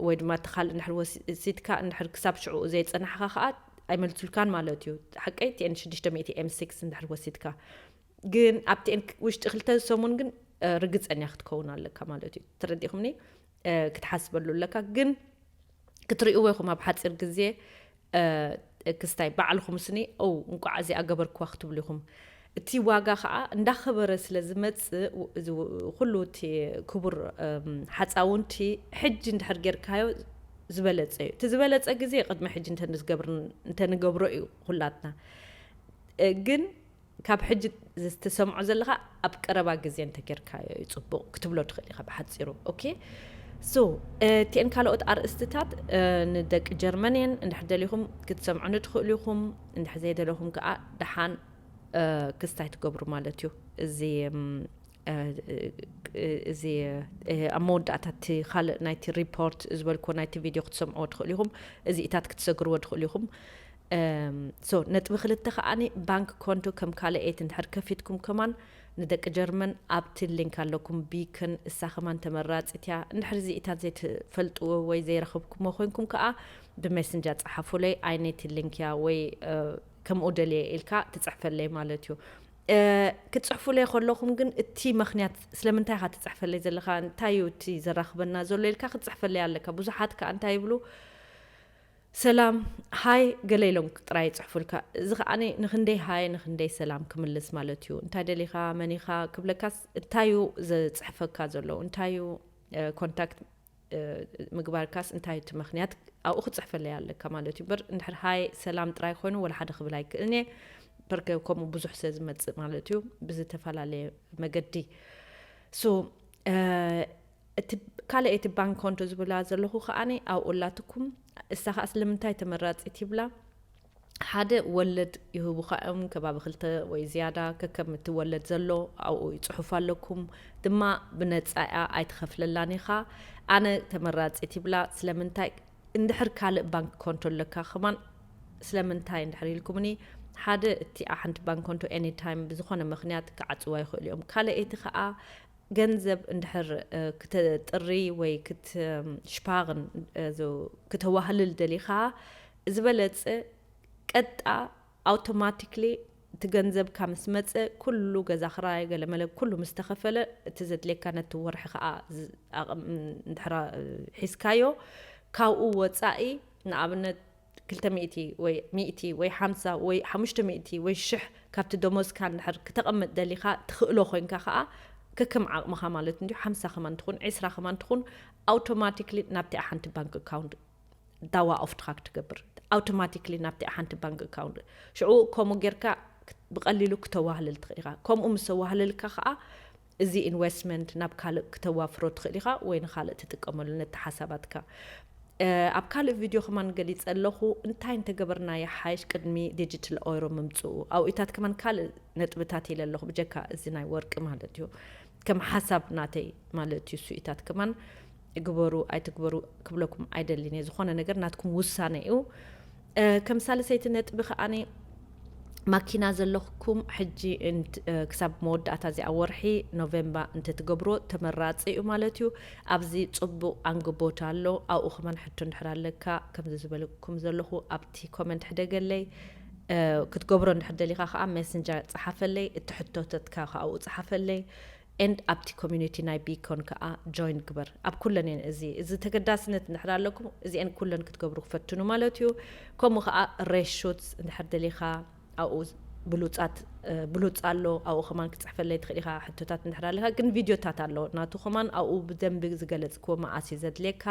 ወይ ድማ እቲ ካልእ እንድሕር ወሲድካ እንድሕር ክሳብ ሽዑ ዘይጸናሕካ ከዓ ኣይመልሱልካን ማለት እዩ። ሓቀይ ቲኤን ሽዱሽተ ሚእቲ ኤም ሲክስ እንድሕር ወሲድካ ግን ኣብ ቲኤን ውሽጢ ክልተ ሰሙን ግን ርግጸኛ ክትከውን ኣለካ ማለት እዩ። ተረዲኹምኒ? ክትሓስበሉ ኣለካ ግን ክትርእይዎ ኢኹም ኣብ ሓፂር ግዜ ክስታይ ባዕልኹም ስኒ ው እንቋዕ እዚኣ ገበርክዋ ክትብሉ ኢኹም። እቲ ዋጋ ከዓ እንዳኸበረ ስለ ዝመፅእ ኩሉ እቲ ክቡር ሓፃውንቲ ሕጂ እንድሕር ጌርካዮ ዝበለፀ እዩ። እቲ ዝበለፀ ግዜ ቅድሚ ሕጂ እንተንገብሮ እዩ ኩላትና ግን ካብ ሕጂ ዝተሰምዖ ዘለኻ ኣብ ቀረባ ግዜ እንተጌርካዮ እዩ ፅቡቕ ክትብሎ ትኽእል ኢኻ ብሓፂሩ። ኦኬ ሶ እቲአን ካልኦት ኣርእስትታት ንደቂ ጀርመን እየን። እንድሕር ደሊኹም ክትሰምዑ ንትኽእሉ ኢኹም። እንድሕር ዘይደለኹም ከዓ ደሓን ክስታይ ትገብሩ ማለት እዩ። እዚ እዚ ኣብ መወዳእታ እቲ ካልእ ናይቲ ሪፖርት ዝበልክዎ ናይቲ ቪድዮ ክትሰምዕዎ ትኽእሉ ኢኹም። እዚኢታት ክትሰግርዎ ትኽእሉ ኢኹም። ሶ ነጥቢ ክልተ ከዓኒ ባንክ ኮንቶ ከም ካልእ ኤት እንድሕር ከፊትኩም ከማን ንደቂ ጀርመን ኣብቲ ሊንክ ኣለኩም ቢክን እሳ ከማን ተመራፂት እያ። እንድሕር እዚኢታት ዘይትፈልጥዎ ወይ ዘይረኽብኩሞ ኮይንኩም ከዓ ብሜስንጀር ፀሓፉለይ ኣይነቲ ሊንክ እያ ወይ ከምኡ ደልየ ኢልካ ትፅሕፈለይ ማለት እዩ። ክትፅሕፉለይ ከለኹም ግን እቲ ምኽንያት ስለምንታይ ኢኻ ትፅሕፈለይ ዘለኻ እንታይ እዩ እቲ ዘራኽበና ዘሎ ኢልካ ክትፅሕፈለይ ኣለካ። ብዙሓት ከዓ እንታይ ይብሉ ሰላም ሃይ ገለ ኢሎም ጥራይ ይፅሕፉልካ። እዚ ከዓ ንክንደይ ሃይ ንክንደይ ሰላም ክምልስ ማለት እዩ። እንታይ ደሊኻ መኒኻ ክብለካስ እንታይ እዩ ዘፅሕፈካ ዘሎ እንታይ እዩ ኮንታክት ምግባርካስ እንታይ እቲ ምኽንያት ኣብኡ ክፅሕፈለይ ኣለካ ማለት እዩ። በር እንድሕር ሃይ ሰላም ጥራይ ኮይኑ ወላ ሓደ ክብል ኣይክእልን እየ። በርከ ከምኡ ብዙሕ ስለ ዝመፅእ ማለት እዩ ብዝተፈላለየ መገዲ ሶ እቲ ካልእ እቲ ባንክ ኮንቶ ዝብላ ዘለኹ ከዓኒ ኣብኡ ኣላትኩም። እሳ ከዓ ስለምንታይ ተመራፂት ይብላ ሓደ ወለድ ይህቡኻ እዮም ከባቢ ክልተ ወይ ዝያዳ ከከም እቲ ወለድ ዘሎ ኣብኡ ይፅሑፍ ኣለኩም ድማ ብነፃ እያ ኣይትኸፍለላን ኢኻ። ኣነ ተመራፂት ይብላ ስለምንታይ እንድሕር ካልእ ባንክ ኮንቶ ኣለካ ከማን ስለምንታይ እንድሕር ኢልኩምኒ ሓደ እቲ ሓንቲ ባንክ ኮንቶ ኤኒታይም ብዝኾነ ምኽንያት ክዓፅዋ ይኽእሉ እዮም። ካልእ እቲ ከዓ ገንዘብ እንድሕር ክተጥሪ ወይ ክትሽፓርን ክተዋህልል ደሊኻ ዝበለፀ ቀጣ ኣውቶማቲክሊ እቲ ገንዘብ ካብ ምስ መፀ ኩሉ ገዛ ክራይ ገለመለ ኩሉ ምስ ተኸፈለ እቲ ዘድልየካ ነቲ ወርሒ ከዓ እንድሕራ ሒዝካዮ ካብኡ ወፃኢ ንኣብነት ክልተ ሚእቲ ወይ ሚእቲ ወይ ሓምሳ ወይ ሓሙሽተ ሚእቲ ወይ ሽሕ ካብቲ ደሞዝካ እንድሕር ክተቐምጥ ደሊኻ ትኽእሎ ኮይንካ ከዓ ከከም ዓቕምኻ ማለት እንዲሁ ሓምሳ ከማን ትኹን ዒስራ ከማን ትኹን ኣውቶማቲክሊ ናብቲ ሓንቲ ባንክ ኣካውንት ዳዋ ኦፍ ትራክ ትገብር ኣውቶማቲክሊ ናብቲ ሓንቲ ባንክ ኣካውንት ሽዑ ከምኡ ጌርካ ብቐሊሉ ክተዋህልል ትኽእል ኢኻ። ከምኡ ምስ ተዋህለልካ ከዓ እዚ ኢንቨስትመንት ናብ ካልእ ክተዋፍሮ ትኽእል ኢኻ ወይ ንኻልእ ትጥቀመሉ ነቲ ሓሳባትካ። ኣብ ካልእ ቪድዮ ከማን ገሊፀ ኣለኹ እንታይ እንተገበርና ይሓይሽ ቅድሚ ዲጂታል ኦይሮ ምምፅኡ ኣብኢታት ከማን ካልእ ነጥብታት ኢለ ኣለኹ ብጀካ እዚ ናይ ወርቂ ማለት እዩ። ከም ሓሳብ ናተይ ማለት እዩ እሱኢታት ከማን ግበሩ ኣይትግበሩ ክብለኩም ኣይደልን እየ። ዝኾነ ነገር ናትኩም ውሳነ እዩ። ከም ሳልሰይቲ ነጥቢ ከዓኒ ማኪና ዘለኩም ሕጂ ክሳብ መወዳእታ እዚኣ ወርሒ ኖቬምባ እንተትገብሮ ተመራፂ እዩ ማለት እዩ። ኣብዚ ፅቡቅ ኣንግቦት ኣሎ ኣብኡ ከማን ሕቶ እንድሕር ኣለካ ከምዚ ዝበልኩም ዘለኹ ኣብቲ ኮመንት ሕደገለይ ክትገብሮ እንድሕር ደሊካ ከዓ ሜስንጀር ፀሓፈለይ እቲ ሕቶተትካ ከዓኡ ፀሓፈለይ ኤንድ ኣብቲ ኮሚኒቲ ናይ ቢኮን ከዓ ጆይን ግበር ኣብ ኩለን እየን እዚ እዚ ተገዳስነት እንድሕር ኣለኩም እዚአን ኩለን ክትገብሩ ክፈትኑ ማለት እዩ። ከምኡ ከዓ ሬሾት እንድሕር ደሊካ ኣብኡ ብሉፃት ብሉፅ ኣሎ ኣብኡ ከማን ክፅሕፈለይ ትኽእል ኢኻ ሕቶታት እንድሕር ኣለካ ግን ቪድዮታት ኣሎ ናቱ ከማን ኣብኡ ብደንቢ ዝገለፅክዎ መኣስ እዩ ዘድልየካ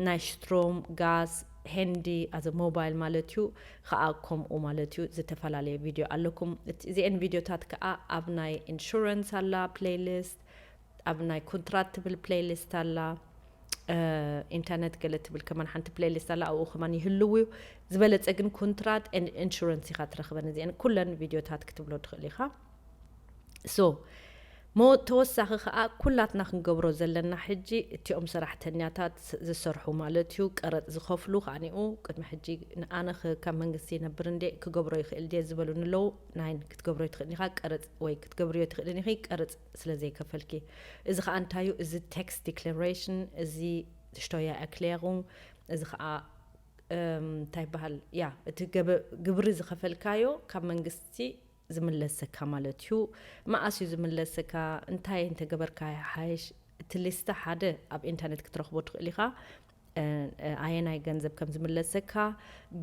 ናይ ሽትሮም ጋስ ሄንዲ ኣዘ ሞባይል ማለት እዩ። ከዓ ከምኡ ማለት እዩ ዝተፈላለየ ቪድዮ ኣለኩም። እዚአን ቪድዮታት ከዓ ኣብ ናይ ኢንሹረንስ ኣላ ፕሌይሊስት ኣብ ናይ ኮንትራት ትብል ፕሌይሊስት ኣላ ኢንተርነት ገለ ትብል ከማን ሓንቲ ፕሌይሊስት ኣላ ኣብኡ ከማን ይህልው እዩ። ዝበለፀ ግን ኮንትራት ኢንሹረንስ ኢኻ ትረኽበን እዚአን ኩለን ቪድዮታት ክትብሎ ትኽእል ኢኻ። ሶ ሞ ተወሳኺ ከዓ ኩላትና ክንገብሮ ዘለና ሕጂ እቲኦም ሰራሕተኛታት ዝሰርሑ ማለት እዩ ቀረፅ ዝኸፍሉ ከዓኒኡ ቅድሚ ሕጂ ንኣነ ካብ መንግስቲ ይነብር እንደ ክገብሮ ይኽእል ድየ ዝበሉኒ ኣለዉ። ናይን ክትገብሮ ይትኽእል ኢኻ ቀረፅ ወይ ክትገብርዮ ትኽእልን ኢኺ ቀረፅ ስለ ዘይከፈልኪ። እዚ ከዓ እንታይ እዩ እዚ ታክስ ዲክለሬሽን እዚ Steuererklärung፣ እዚ ከዓ እንታይ ይበሃል? ያ፣ እቲ ግብሪ ዝኸፈልካዮ ካብ መንግስቲ ዝምለሰካ ማለት እዩ። መኣስ እዩ ዝምለሰካ? እንታይ እንተገበርካ ይሓይሽ? እቲ ሊስታ ሓደ ኣብ ኢንተርኔት ክትረኽቦ ትኽእል ኢኻ፣ ኣየናይ ገንዘብ ከም ዝምለሰካ።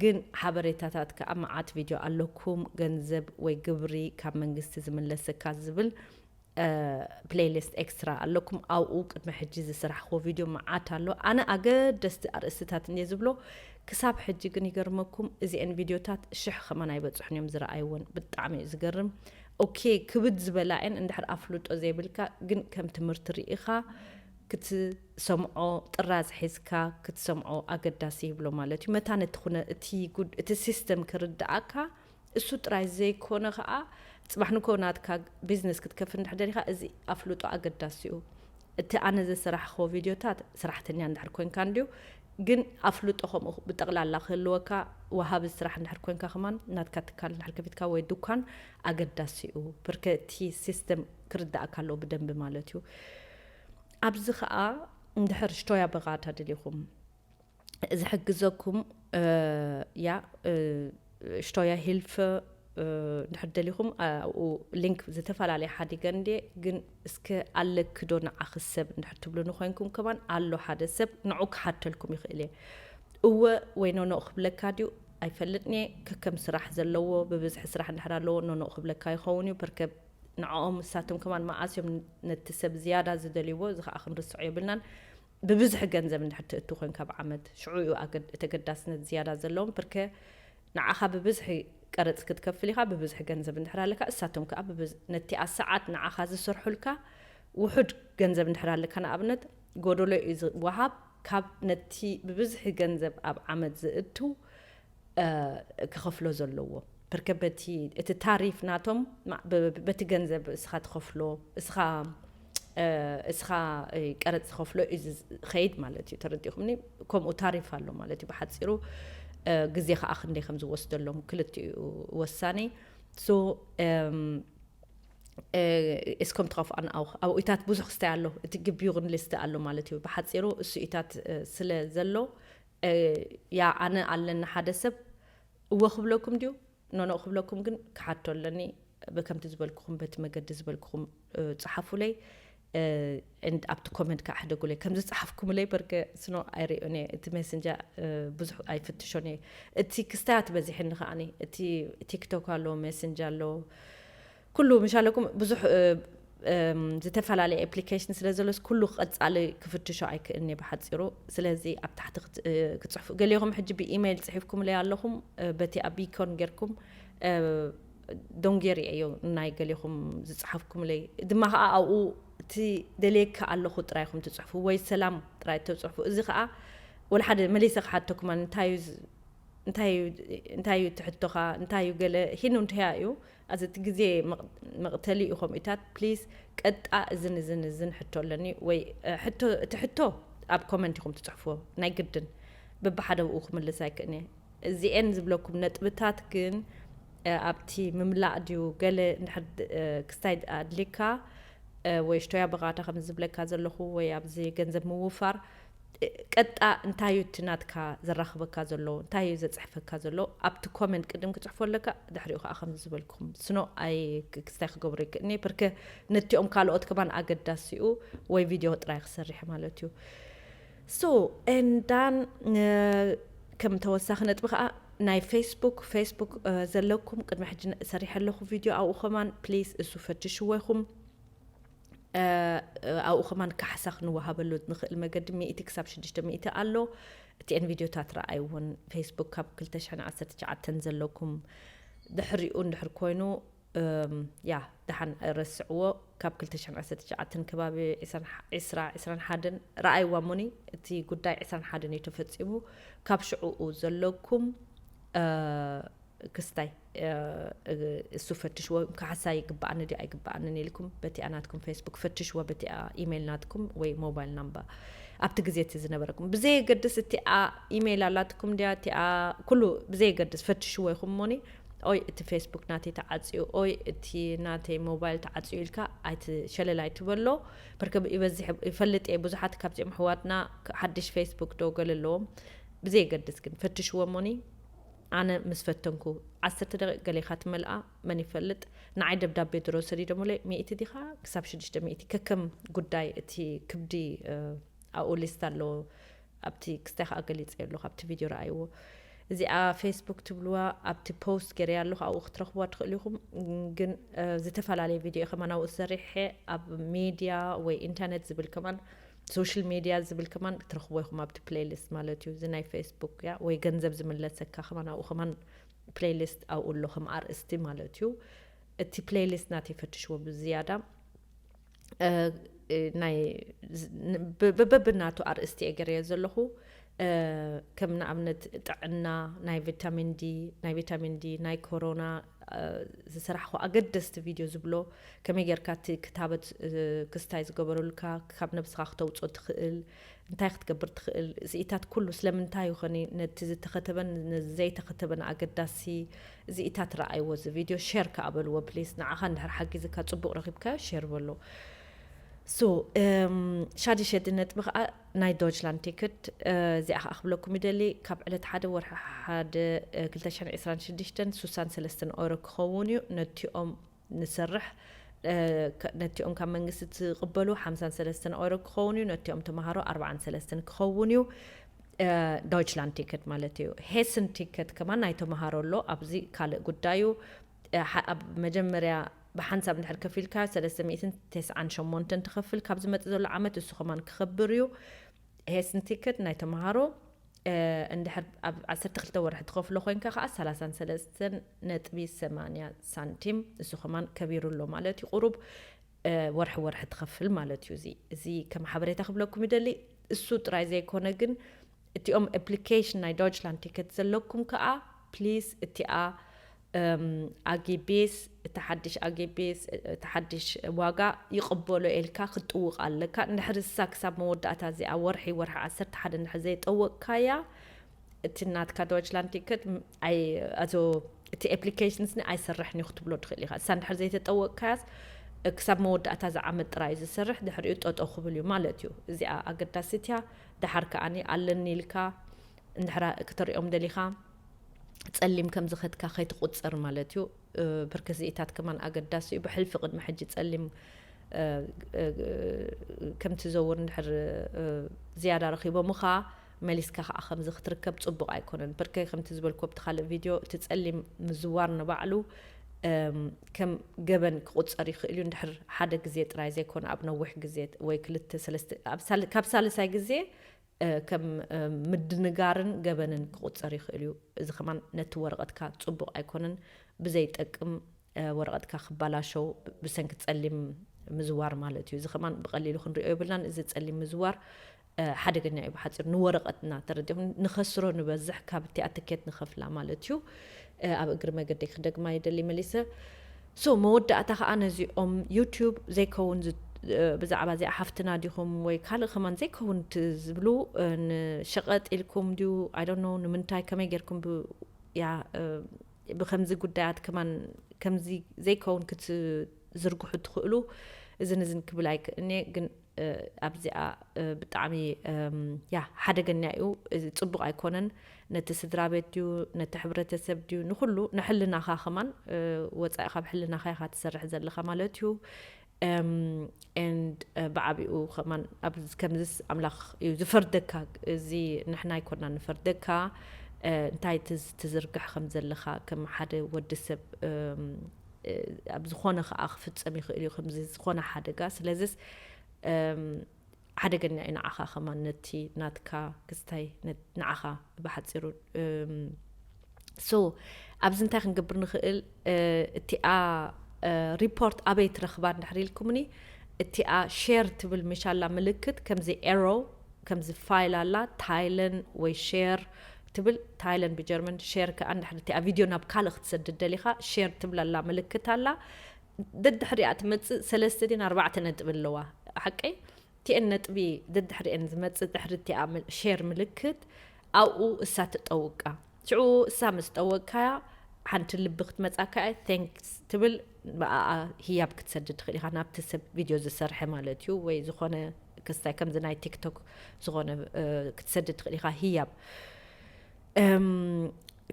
ግን ሓበሬታታት ከዓ መዓት ቪድዮ ኣለኩም፣ ገንዘብ ወይ ግብሪ ካብ መንግስቲ ዝምለሰካ ዝብል ፕሌይሊስት ኤክስትራ ኣለኩም። ኣብኡ ቅድሚ ሕጂ ዝስራሕክዎ ቪድዮ መዓት ኣሎ። ኣነ ኣገደስቲ ኣርእስትታት እንድየ ዝብሎ። ክሳብ ሕጂ ግን ይገርመኩም፣ እዚአን ቪድዮታት ሽሕ ከማን ኣይበፅሑን እዮም ዝረኣይወን። ብጣዕሚ እዩ ዝገርም። ኦኬ፣ ክብድ ዝበላ እየን እንድሕር ኣፍልጦ ዘይብልካ፣ ግን ከም ትምህርቲ ርኢኻ ክትሰምዖ፣ ጥራዝ ሒዝካ ክትሰምዖ ኣገዳሲ ይብሎ ማለት እዩ። መታን እቲ ኩነ-፣ እቲ ጉድ-፣ እቲ ሲስተም ክርድኣካ እሱ ጥራይ ዘይኮነ ኸዓ፣ ጽባሕ ንኮ ናትካ ቢዝነስ ክትከፍት እንድሕር ደሊኻ፣ እዚ ኣፍልጦ ኣገዳሲ እዩ። እቲ ኣነ ዘሰራሕኽዎ ቪድዮታት ሰራሕተኛ እንድሕር ኮንካ እንድዩ፣ ግን ኣፍልጦ ከምኡ ብጠቕላላ ክህልወካ፣ ወሃቢ ስራሕ እንድሕር ኮንካ ከማን፣ ናትካ ትካል እንድሕር ከፊትካ ወይ ዱኳን ኣገዳሲ እዩ። ብርከ እቲ ሲስተም ክርዳእካ ኣለዎ ብደንቢ ማለት እዩ። ኣብዚ ኸዓ እንድሕር ሽቶያ በቓታ ደሊኹም ዝሕግዘኩም፣ እ፣ ያ፣ እ፣ ሽቶያ ሂልፈ፣ እ፣ እንድሕር ደሊኹም፣ ኣብኡ ሊንክ ዝተፈላለየ ሓዲገ እንድየ፣ ግን እስከ ኣለኪ ዶ ንዓኺ ሰብ እንድሕር ትብሉኒ ኮይንኩም ከማን ኣሎ ሓደ ሰብ ንዑ ክሓተልኩም ይኽእል እየ። እወ ወይ ኖኖ ክብለካ ድዩ ኣይፈልጥን እየ። ከከም ስራሕ ዘለዎ ብብዝሒ ስራሕ እንድሕር ኣለዎ ኖኖ ክብለካ ይኸውን እዩ። በርከ ንዕኦም ንሳቶም ከማን መዓስ እዮም ነቲ ሰብ ዝያዳ ዝደልይዎ፣ እዚ ኸዓ ክንርስዖ የብልናን። ብብዝሒ ገንዘብ እንድሕር ትእቱ ኮይንካ ኣብ ዓመት፣ ሽዑ እዩ ኣገድ-፣ እቲ ኣገዳስነት ዝያዳ ዘለዎም። ብርከ ንዓኻ ብብዝሒ ቀረጽ ክትከፍል ኢኻ፣ ብብዝሒ ገንዘብ እንድሕር ኣለካ፣ እሳቶም ከኣ ብብዝ-፣ ነቲ ኣሰዓት ንዓኻ ዝሰርሑልካ ውሑድ ገንዘብ እንድሕር ኣለካ፣ ንኣብነት፣ ጎደሎ እዩ ዝወሃብ፣ ካብ ነቲ ብብዝሒ ገንዘብ ኣብ ዓመት ዝእቱ፣ እ፣ ክኸፍሎ ዘለዎ። ብርከ በቲ፣ እቲ ታሪፍ ናቶም፣ ማ-፣ ብ-፣ ብ-፣ በቲ ገንዘብ እስኻ ትኸፍሎ፣ እስኻ፣ እ፣ እስኻ፣ እ፣ ቀረጽ ትኸፍሎ እዩ ዝ-፣ ዝኸይድ ማለት እዩ። ተረዲእኩምኒ? ከምኡ ታሪፍ ኣሎ ማለት እዩ። ብሓጺሩ፣ እ፣ ግዜ ኸኣ ክንደይ ከም ዝወስደሎም ክልቲኡ ወሳኒ። ሶ፣ እም፣ እ፣ እስኮም ትኸፍኣን ኣው-፣ ኣብኡታት ብዙሕ ክስታይ ኣሎ። እቲ ግቢዩግን ሊስት ኣሎ ማለት እዩ። ብሓጺሩ እሱ ኢታት፣ እ፣ ስለ ዘሎ፣ እ፣ ያ ኣነ ኣለኒ ሓደ ሰብ እወ ክብለኩም ድዩ? ኖኖ ክብለኩም ግን ክሓቶ ኣለኒ። ብከምቲ ዝበልኩኹም፣ በቲ መገዲ ዝበልኩኹም፣ እ፣ ጸሓፉለይ። እ፣ እንድ-፣ ኣብቲ ኮመንት ከዓ ሕደጉለይ። ከም ዝጸሓፍኩምለይ በርከ ስኖ ኣይርእዮን እየ። እቲ ሜሰንጃ፣ እ፣ ብዙሕ ኣይፍትሾን እየ። እቲ ክስታያት በዚሕኒ ከዓኒ። እቲ ቲክቶክ ኣሎ፣ ሜሰንጃ ኣሎ። ኩሉ ምሽ ኣለኩም ብዙሕ፣ እ፣ እም፣ ዝተፈላለየ ኣፕሊኬሽን ስለ ዘሎስ ኩሉ ቀጻሊ ክፍትሾ ኣይክእልን እየ ብሓጺሩ። ስለዚ ኣብ ታሕቲ ክት-፣ እ፣ ክጽሕፉ። ገሊኹም ሕጂ ብኢሜይል ጽሒፍኩምለይ ኣለኹም፣ እ፣ በቲ ኣብ ቢኮን ጌርኩም፣ እ፣ ዶንጌር እዮ ናይ ገሊኹም ዝጽሓፍኩምለይ። ድማ ኸኣ ኣብኡ እቲ ደልየካ ኣለኹ ጥራይ ኢኹም ትጽሕፉ ወይ ሰላም ጥራይ ተጽሕፉ። እዚ ኸኣ ወላ ሓደ መሊሰ ክሓተኩም፣ እንታይ እዩ ዝ-፣ እንታይ እዩ፣ እንታይ እዩ ትሕቶኻ? እንታይ እዩ ገለ ሂኑ እንተያ እዩ። ኣዚ እቲ ግዜ መቕ-፣ መቕተሊ እዩ። ከምኡታት ፕሊዝ ቀጣ እዝን እዝን እዝን ሕቶ ኣለኒ ወይ፣ እ፣ ሕቶ፣ እቲ ሕቶ ኣብ ኮመንት ኢኹም ትጽሕፍዎ ናይ ግድን። በብሓደ ብኡ ክምልስ ኣይክእልን እየ። እዚኤን ዝብለኩም ነጥብታት ግን፣ እ፣ ኣብቲ ምምላእ ድዩ ገለ እንድሕር ድ-፣ እ፣ ክስታይ ኣድልካ፣ እ፣ ወይ ሽቶያ በቓታ ከም ዝብለካ ዘለኹ ወይ ኣብዚ ገንዘብ ምውፋር፣ እ፣ ቀጣ እንታይ እዩ እቲ ናትካ ዘራኽበካ ዘሎ? እንታይ እዩ ዘጽሕፈካ ዘሎ? ኣብቲ ኮመንት ቅድም ክጽሕፎ ኣለካ፣ ድሕሪኡ ከኣ ከም ዝበልኩም ስኖ ኣይ ክ-፣ ክስታይ ክገብሮ ይክእልኒ። ብርከ ነቲኦም ካልኦት ከማን ኣገዳሲኡ ወይ ቪድዮ ጥራይ ክሰርሕ ማለት እዩ። ሶ፣ and then፣ እ፣ ከም ተወሳኺ ነጥቢ ከኣ ናይ ፌስቡክ፣ ፌስቡክ፣ እ፣ ዘለኩም ቅድሚ ሕጂ ነ-፣ ሰሪሐ ኣለኹ ቪድዮ ኣብኡ ከማን ፕሊዝ እሱ ፈትሽዎ ኢኹም። እ፣ ኣብኡ ከማን ካሕሳ ክንወሃበሉ ንኽእል መገዲ ሚእቲ ክሳብ ሽዱሽተ ሚእቲ ኣሎ። እቲአን ቪድዮታት ረኣይዎን ፌስቡክ ካብ ክልተ ሽሕን ዓሰርተ ትሽዓተን ዘለኩም ድሕሪኡ እንድሕር ኮይኑ፣ እም፣ ያ፣ ደሓን ረስዕዎ። ካብ ክልተ ሽሕን ዓሰርተ ትሽዓተን ከባቢ ዕስራን፣ ዕስራ፣ ዕስራን ሓደን ረኣይዋ እሞኒ፣ እቲ ጉዳይ ዕስራን ሓደን እዩ ተፈጺሙ። ካብ ሽዕኡ ዘለኩም፣ እ፣ ክስታይ፣ እ፣ እሱ ፈትሽዎ። ካሕሳ ይግብኣኒ ድዩ ኣይግብኣንን ኢልኩም በቲኣ ናትኩም ፌስቡክ ፈትሽዎ፣ በቲኣ ኢሜይል ናትኩም ወይ ሞባይል ናምበር ኣብቲ ግዜ እቲ ዝነበረኩም። ብዘየገድስ እቲኣ ኢሜይል ኣላትኩም ድያ፣ እቲኣ ኩሉ ብዘየገድስ ፈትሽዎ ኢኹም እሞኒ። ኦይ እቲ ፌስቡክ ናተይ ተዓፅዩ፣ ኦይ እቲ ናተይ ሞባይል ተዓፅዩ ኢልካ ኣይትሸለል ኣይትበሎ። በርከ ይበዝሕ ይፈልጥ እየ፣ ብዙሓት ካብዚኦም ኣሕዋትና ሓድሽ ፌስቡክ ዶ ገለ ኣለዎም፣ ብዘየገድስ ግን ፈትሽዎ እሞኒ። ኣነ ምስ ፈተንኩ ዓሰርተ ደቂቕ ገሌኻ ትመልኣ፣ መን ይፈልጥ። ንዓይ ደብዳቤ ድሮ ሰዲዶምለይ፣ ሚእቲ ዲኻ ክሳብ ሽዱሽተ ሚእቲ፣ ከከም ጉዳይ እቲ ክብዲ ኣብኡ ሊስት ኣለዎ። ኣብቲ ክስታይ ከዓ ገሊፀ ኣለኹ፣ ኣብቲ ቪድዮ ረኣይዎ። እዚኣ ፌስቡክ ትብልዋ ኣብቲ ፖስት ገይረ ኣለኹ፣ ኣብኡ ክትረኽብዋ ትኽእሉ ኢኹም። ግን ዝተፈላለየ ቪድዮ ከማን ኣብኡ ሰሪሐ፣ ኣብ ሚድያ ወይ ኢንተርኔት ዝብል ከማን፣ ሶሻል ሚድያ ዝብል ከማን ክትረኽብዎ ኢኹም ኣብቲ ፕሌይሊስት ማለት እዩ። እዚ ናይ ፌስቡክ እያ ወይ ገንዘብ ዝምለሰካ ከማን ኣብኡ ከማን ፕሌይሊስት ኣብኡ ኣሎ ከም ኣርእስቲ ማለት እዩ። እቲ ፕሌይሊስት ናተይ ፈትሽዎ ብዝያዳ ናይ በበብናቱ ኣርእስቲ እየ ገይረዮ ዘለኹ። ከም ንኣብነት ጥዕና፣ ናይ ቪታሚን ዲ፣ ናይ ቪታሚን ዲ፣ ናይ ኮሮና ዝሰራሕኹ ኣገደስቲ ቪድዮ ዝብሎ፣ ከመይ ጌርካ እቲ ክታበት ክስታይ ዝገበረሉካ ካብ ነብስኻ ክተውፅኦ ትኽእል፣ እንታይ ክትገብር ትኽእል፣ እዚኢታት ኩሉ ስለምንታይ ይኾኒ ነቲ ዝተኸተበን ነዚ ዘይተኸተበን ኣገዳሲ እዚኢታት ረኣይዎ፣ እዚ ቪድዮ ሼር ከኣ በልዎ ፕሊስ። ንዓኻ እንድሕር ሓጊዝካ ጽቡቕ ረኺብካዮ ሼር በሎ። ሶ ሻድሸቲ ነጥቢ ከዓ ናይ ዶችላንድ ቲክት እዚኣ ከዓ ክብለኩም ይደሊ። ካብ ዕለት ሓደ ወርሒ ሓደ ክልተ ሽሕን ዕስራን ሽዱሽተን ሱሳን ሰለስተን ኦሮ ክኸውን እዩ። ነቲኦም ንሰርሕ ነቲኦም ካብ መንግስቲ ትቕበሉ ሓምሳን ሰለስተን ኦሮ ክኸውን እዩ። ነቲኦም ተምሃሮ ኣርባዓን ሰለስተን ክኸውን እዩ። ዶይችላንድ ቲከት ማለት እዩ። ሄስን ቲከት ከማን ናይ ተምሃሮ ኣሎ። ኣብዚ ካልእ ጉዳዩ ኣብ መጀመርያ ብሓንሳብ እንድሕር ከፊልካ ሰለስተ ሚእትን ተስዓን ሸሞንተን ትኸፍል ካብ ዝመጽእ ዘሎ ዓመት እሱ ከማን ክኸብር እዩ። ሄስን ቲከት ናይ ተምሃሮ እንድሕር ኣብ ዓሰርተ ክልተ ወርሒ ትኸፍሎ ኮይንካ ከዓ ሰላሳን ሰለስተን ነጥቢ ሰማንያ ሳንቲም እሱ ከማን ከቢሩ ኣሎ ማለት እዩ። ቁሩብ ወርሒ ወርሒ ትኸፍል ማለት እዩ። እዚ እዚ ከም ሓበሬታ ክብለኩም ይደሊ። እሱ ጥራይ ዘይኮነ ግን እቲኦም ኣፕሊኬሽን ናይ ዶይችላንድ ቲከት ዘለኩም ከዓ ፕሊስ እቲኣ ኣጌቤስ እቲ ሓድሽ ኣጌቤስ እቲ ሓድሽ ዋጋ ይቕበሎ ኢልካ ክትጥውቕ ኣለካ። እንድሕር እሳ ክሳብ መወዳእታ እዚኣ ወርሒ ወርሒ ዓሰርተ ሓደ እንድሕር ዘይጠወቕካያ እቲ ናትካ ዶይችላንድ ቲከት ኣይ ኣዞ እቲ ኣፕሊኬሽንስ ኒ ኣይሰርሕን እዩ ክትብሎ ትኽእል ኢኻ። እሳ እንድሕር ዘይተጠወቕካያስ ክሳብ መወዳእታ ዝዓመት ጥራይ እዩ ዝሰርሕ፣ ድሕሪኡ ጠጠው ክብል እዩ ማለት እዩ። እዚኣ ኣገዳሲት እያ። ደሓር ከኣኒ ኣለኒ ኢልካ እንድሕራ ክተሪኦም ደሊኻ ጸሊም ከም ዝኸድካ ከይትቁጸር ማለት እዩ። ብርክዚኢታት ከማን ኣገዳሲ እዩ። ብሕልፊ ቅድሚ ሕጂ ጸሊም ከም ትዘውር እንድሕር ዝያዳ ረኺቦምኻ መሊስካ ከዓ ከምዚ ክትርከብ ጽቡቕ ኣይኮነን። ብርከይ ከምቲ ዝበልኩ ኣብቲ ካልእ ቪድዮ እቲ ጸሊም ምዝዋር ንባዕሉ ከም ገበን ክቁጸር ይኽእል እዩ። እንድሕር ሓደ ግዜ ጥራይ ዘይኮነ ኣብ ነዊሕ ግዜ ወይ ክልተ ሰለስተ ካብ ሳልሳይ ግዜ ከም ምድንጋርን ገበንን ክቁጸር ይኽእል እዩ። እዚ ከማን ነቲ ወረቐትካ ጽቡቕ ኣይኮነን። ብዘይጠቅም ወረቐትካ ክባላሸው ብሰንኪ ጸሊም ምዝዋር ማለት እዩ። እዚ ከማን ብቐሊሉ ክንሪኦ የብልናን። እዚ ጸሊም ምዝዋር ሓደገኛ እዩ። ብሓፂሩ ንወረቐትና ተረዲኹም ንኸስሮ ንበዝሕ ካብ እቲኣ ትኬት ንኸፍላ ማለት እዩ። ኣብ እግሪ መገደይ ክደግማ ይደሊ መሊሰ። ሶ መወዳእታ ከዓ ነዚኦም ዩቱብ ዘይከውን ብዛዕባ እዚኣ ሓፍትና ዲኹም ወይ ካልእ ከማን ዘይከውን ዝብሉ ንሸቐጥ ኢልኩም ድዩ ኣይዶኖ ንምንታይ ከመይ ጌርኩም ያ ብከምዚ ጉዳያት ከማን ከምዚ ዘይከውን ክትዝርግሑ ትኽእሉ እዝን እዝን ክብል ኣይክእልኒ ግን ኣብዚኣ ብጣዕሚ ያ ሓደገኛ እዩ። እዚ ፅቡቅ ኣይኮነን። ነቲ ስድራ ቤት ድዩ ነቲ ሕብረተሰብ ድዩ ንኩሉ ንሕልናኻ ከማን ወፃኢ ካብ ሕልናኻ ኢኻ ትሰርሕ ዘለኻ ማለት እዩ። And ብዓቢኡ ከማን ከምዚስ ኣምላኽ እዩ ዝፈርደካ። እዚ ንሕና ኣይኮና ንፈርደካ እንታይ ትዝርግሕ ከም ዘለኻ ከም ሓደ ወዲ ሰብ ኣብ ዝኾነ ከዓ ክፍፀም ይኽእል እዩ ከምዚ ዝኾነ ሓደጋ። ስለዚስ ሓደገኛ እዩ ንዓኻ ከማን ነቲ ናትካ ክስታይ ንዓኻ ብሓፂሩ ሶ ኣብዚ እንታይ ክንገብር ንኽእል? እቲኣ ሪፖርት ኣበይ ትረኽባ እንድሕር ኢልኩምኒ እቲኣ ሼር ትብል ምሻላ ምልክት ከምዚ ኤሮ ከምዚ ፋይል ኣላ ታይለን ወይ ሼር ትብል ታይለን ብጀርመን ሼር ከዓ እንድሕር እቲኣ ቪድዮ ናብ ካልእ ክትሰድድ ደሊኻ ሼር ትብል ኣላ ምልክት ኣላ ደድሕሪኣ ትመፅእ ሰለስተ ድን ኣርባዕተ ነጥቢ ኣለዋ ሓቀይ እቲኤን ነጥቢ ደድሕሪኤን ዝመፅእ ድሕሪ እቲኣ ሼር ምልክት ኣብኡ እሳ ትጠውቃ ሽዑ እሳ ምስ ጠወቅካያ ሓንቲ ልቢ ክትመጻካ እያ፣ thanks ትብል፣ ብኣኣ ህያብ ክትሰድድ ትኽእል ኢኻ ናብቲ ሰብ ቪድዮ ዝሰርሐ ማለት እዩ። ወይ ዝኾነ ክስታይ ከምዚ ናይ ቲክቶክ ዝኾነ ክትሰድድ ትኽእል ኢኻ ህያብ።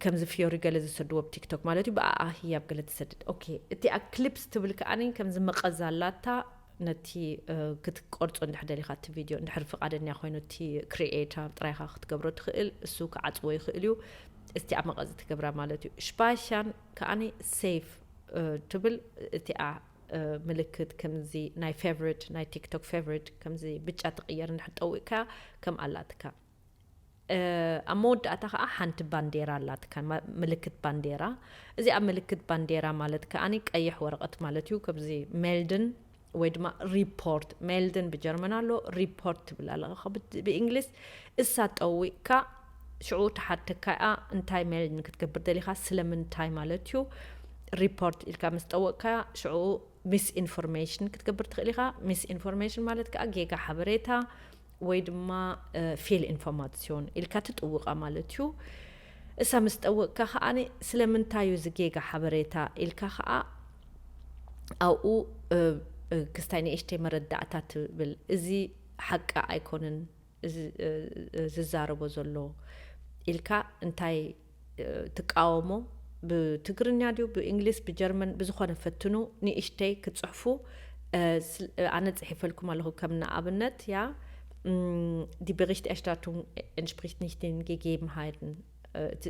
ከምዚ ፍዮሪ ገለ ዝሰድዎ ብ ቲክቶክ ማለት እዩ። ብኣኣ ህያብ ገለ ትሰድድ። ኦኬ፣ እቲኣ ክሊፕስ ትብል ከኣኒ ከምዚ መቐዝ ኣላታ። ነቲ ክትቆርጾ እንድሕር ደሊኻ እቲ ቪድዮ እንድሕር ፍቓደኛ ኮይኑ እቲ ክሪኤተር ጥራይኻ ክትገብሮ ትኽእል፣ እሱ ክዓጽዎ ይኽእል እዩ። እስቲኣ መቐዝ ትገብራ ማለት እዩ። ሽፓሻን ከኣኒ ሴፍ ትብል። እቲኣ ምልክት ከምዚ ናይ ፌቨሪት፣ ናይ ቲክቶክ ፌቨሪት ከምዚ ብጫ ትቕየር እንድሕር ጠዊቕካ ከም ኣላትካ። ኣብ መወዳእታ ከዓ ሓንቲ ባንዴራ ኣላትካ፣ ምልክት ባንዴራ። እዚኣ ምልክት ባንዴራ ማለት ከኣኒ ቀይሕ ወረቐት ማለት እዩ። ከምዚ ሜልድን ወይ ድማ ሪፖርት፣ ሜልድን ብጀርመን ኣሎ፣ ሪፖርት ትብል ኣለኻ ብእንግሊዝ። እሳ ጠዊቕካ ሽዑ ተሓተካ እያ እንታይ ሜልድን ክትገብር ደሊኻ፣ ስለምንታይ ማለት እዩ። ሪፖርት ኢልካ ምስ ጠወቕካ ሽዑ ሚስ ኢንፎርሜሽን ክትገብር ትኽእል ኢኻ። ሚስ ኢንፎርሜሽን ማለት ከዓ ጌጋ ሓበሬታ ወይ ድማ ፌል ኢንፎርማሲዮን ኢልካ ትጥውቓ ማለት እዩ። እሳ ምስ ጠወቕካ ከዓኒ ስለምንታይ እዩ እዚ ጌጋ ሓበሬታ ኢልካ ከዓ ኣብኡ ክስታይ ንእሽተይ መረዳእታ ትብል፣ እዚ ሓቂ ኣይኮንን ዝዛረቦ ዘሎ ኢልካ እንታይ ትቃወሞ። ብትግርኛ ድዩ ብእንግሊዝ ብጀርመን ብዝኾነ ፈትኑ፣ ንእሽተይ ክትፅሕፉ። ኣነ ፅሒፈልኩም ኣለኹ ከም ንኣብነት ያ die Berichterstattung entspricht nicht den Gegebenheiten.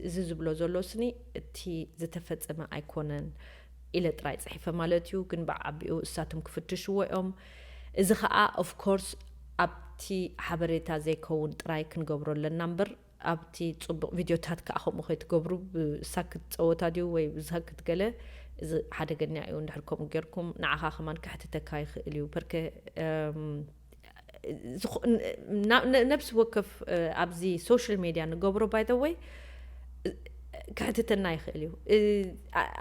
እዚ ዝብሎ ዘሎ ስኒ እቲ ዝተፈጸመ ኣይኮነን ኢለ ጥራይ ጽሒፈ ማለት እዩ። ግን ብዓቢኡ እሳቶም ክፍትሽዎ እዮም። እዚ ኸኣ of course ኣብቲ ሓበሬታ ዘይከውን ጥራይ ክንገብሮ ኣለና እምበር ኣብቲ ጽቡቕ ቪድዮታት ከኣ ከምኡ ከይትገብሩ። ብሳክት ጸወታ ድዩ ወይ ብሳክት ገለ፣ እዚ ሓደገኛ እዩ። እንድሕር ከምኡ ጌርኩም ንዓኻ ከማን ከሕትተካ ይኽእል እዩ። በርከ ነብሲ ወከፍ ኣብዚ ሶሻል ሜድያ ንገብሮ by the way ክሕትተና ይኽእል እዩ።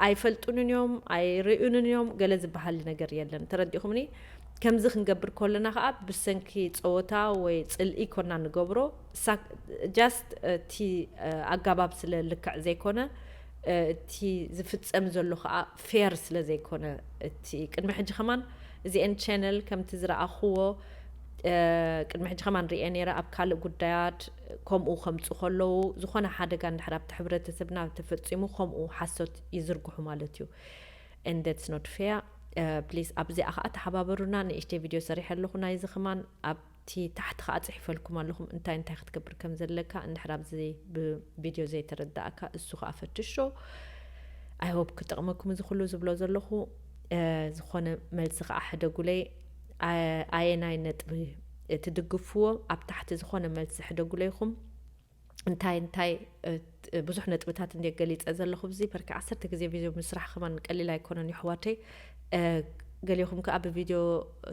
ኣይፈልጡንን እዮም፣ ኣይርእዩንን እዮም፣ ገለ ዝበሃል ነገር የለን። ተረዲኹምኒ? ከምዚ ክንገብር ከለና ከዓ ብሰንኪ ፀወታ ወይ ፅልኢ ኮና ንገብሮ፣ just እቲ ኣገባብ ስለ ልክዕ ዘይኮነ፣ እቲ ዝፍፀም ዘሎ ከዓ ፌር ስለ ዘይኮነ፣ እቲ ቅድሚ ሕጂ ከማን እዚአን ቻነል ከምቲ ዝረኣኽዎ ቅድሚ ሕጂ ከማን ሪኤ ነይረ። ኣብ ካልእ ጉዳያት ከምኡ ከምፁ ከለዉ፣ ዝኾነ ሓደጋ እንድሕር ኣብቲ ሕብረተሰብና ተፈፂሙ ከምኡ ሓሶት ይዝርግሑ ማለት እዩ። And that's not fair. Please ኣብዚኣ ከዓ ተሓባበሩና። ንእሽተይ ቪድዮ ሰሪሐ ኣለኹ ናይዚ ከማን ኣብቲ ታሕቲ ከዓ ፅሒፈልኩም ኣለኹም እንታይ እንታይ ክትገብር ከም ዘለካ። እንድሕር ኣብዚ ብቪድዮ ዘይተረዳእካ እሱ ከዓ ፈትሾ። I hope ክጠቕመኩም እዚ ኩሉ ዝብሎ ዘለኹ። ዝኾነ መልሲ ከዓ ሕደጉለይ። ኣየናይ ነጥቢ ትድግፍዎ ኣብ ታሕቲ ዝኾነ መልሲ ሕደጉለይኹም። እንታይ እንታይ ብዙሕ ነጥብታት እንደ ገሊፀ ዘለኹ ብዚ በርኪ ዓሰርተ ግዜ ቪድዮ ምስራሕ ከማን ቀሊል ኣይኮነን የሕዋተይ። ገሊኹም ከዓ ብቪድዮ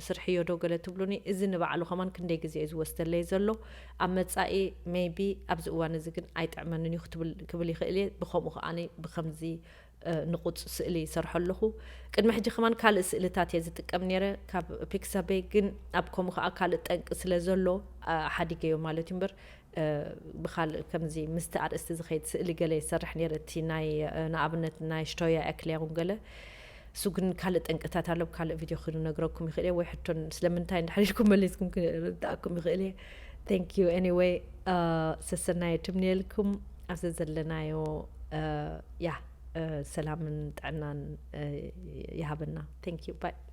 ስርሕዮ ዶ ገለ ትብሉኒ። እዚ ንባዕሉ ከማን ክንደይ ግዜ እዩ ዝወስደለይ ዘሎ። ኣብ መፃኢ maybe ኣብዚ እዋን እዚ ግን ኣይጥዕመንን እዩ ክትብል ክብል ይኽእል እየ። ብከምኡ ከዓ ብከምዚ ንቑፅ ስእሊ ይሰርሖ ኣለኹ። ቅድሚ ሕጂ ከማን ካልእ ስእልታት እየ ዝጥቀም ነይረ ካብ ፒክሳቤ፣ ግን ኣብ ከምኡ ከዓ ካልእ ጠንቂ ስለ ዘሎ ሓዲገዮ ማለት እዩ እምበር ብካልእ ከምዚ ምስቲ ኣርእስቲ ዝኸይድ ስእሊ ገለ ይሰርሕ ነይረ። እቲ ናይ ንኣብነት ናይ ሽቶያ ኤክሌሩን ገለ እሱ ግን ካልእ ጠንቅታት ኣሎ። ብካልእ ቪድዮ ክንነግረኩም ይኽእል እየ ወይ ሕቶን ስለምንታይ እንድሕር ኢልኩም መሊስኩም ክርዳእኩም ይኽእል እየ። Thank you anyway። ሰሰናየ ትምንየልኩም ኣብዚ ዘለናዮ ያ ሰላምን ጥዕናን ይሃበና። Thank you bye።